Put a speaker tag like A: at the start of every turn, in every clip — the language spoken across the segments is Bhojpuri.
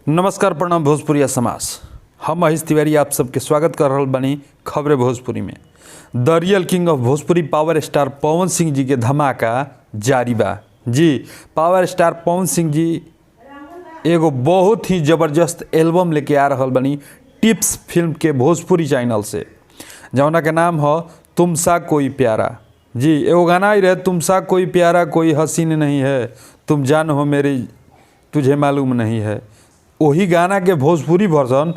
A: नमस्कार, प्रणाम भोजपुरिया समाज। हम महेश तिवारी आप सबके स्वागत कर रहल बानी खबरें भोजपुरी में। The real king of Bhojpuri power star Pawan Singh ji के धमाका जारी बा जी। पावर स्टार पवन सिंह जी एगो बहुत ही ज़बरदस्त एल्बम लेके आ रहल बानी टिप्स फिल्म के भोजपुरी चैनल से, जौना के नाम ह तुमसा कोई प्यारा। जी, एगो गाना ही रहे, तुमसा कोई प्यारा कोई हसीन नहीं है, तुम जान हो मेरी तुझे मालूम नहीं है। वही गाना के Bhojpuri version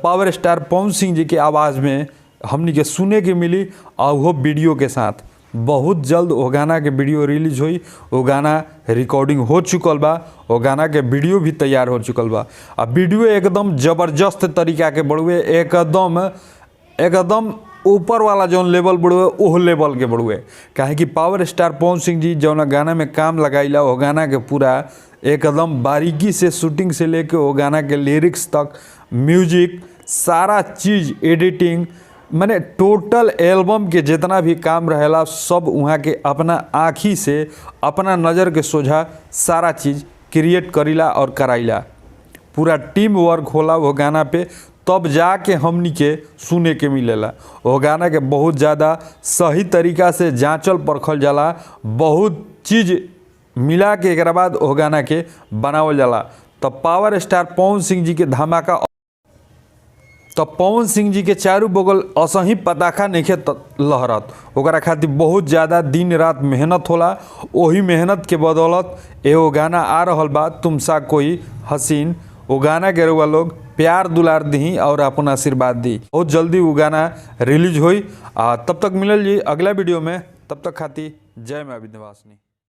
A: power star Pawan Singh ji के आवाज़ में हमनी के सुने के मिली और वो वीडियो के साथ। बहुत जल्द वो गाना के वीडियो रिलीज होई। वो गाना रिकॉर्डिंग हो चुकल बा, वो गाना के वीडियो भी तैयार हो चुकल बा आ वीडियो एकदम ज़बरदस्त तरीका के बड़ुए, एकदम एकदम ऊपर वाला जौन लेवल बड़ुए ओह लेवल के बड़ुए। काहे कि पावर स्टार पवन सिंह जी जौन गाना में काम लगाइला, वो गाना के पूरा एकदम बारीकी से शूटिंग से लेके वो गाना के लिरिक्स तक, म्यूजिक, सारा चीज़, एडिटिंग, माने टोटल एल्बम के जितना भी काम रहेला सब वहाँ के अपना आँखी से अपना नज़र के सोझा सारा चीज़ क्रिएट करीला और कराइला। पूरा टीम वर्क होला वो गाना पे, तब जाके हमनी के सुने के मिलेला। वो गाना के बहुत ज़्यादा सही तरीका से जाँचल परखल जाला, बहुत चीज़ मिला के एकरा बाद वो गाना के बनावल जाला। तो पावर स्टार पवन सिंह जी के धमाका, तो पवन सिंह जी के चारू बगल असही पताखा नइखे लहरत, ओकरा खातिर बहुत ज़्यादा दिन रात मेहनत होला। वही मेहनत के बदौलत एगो गाना आ रहल बा तुमसा कोई हसीन। वो गाना के रउआ लोग प्यार दुलार दी और अपन आशीर्वाद दी। बहुत जल्दी वो गाना रिलीज होई। आ तब तक मिलल जी अगला वीडियो में, तब तक खातिर जय माँ विंध्यवासिनी।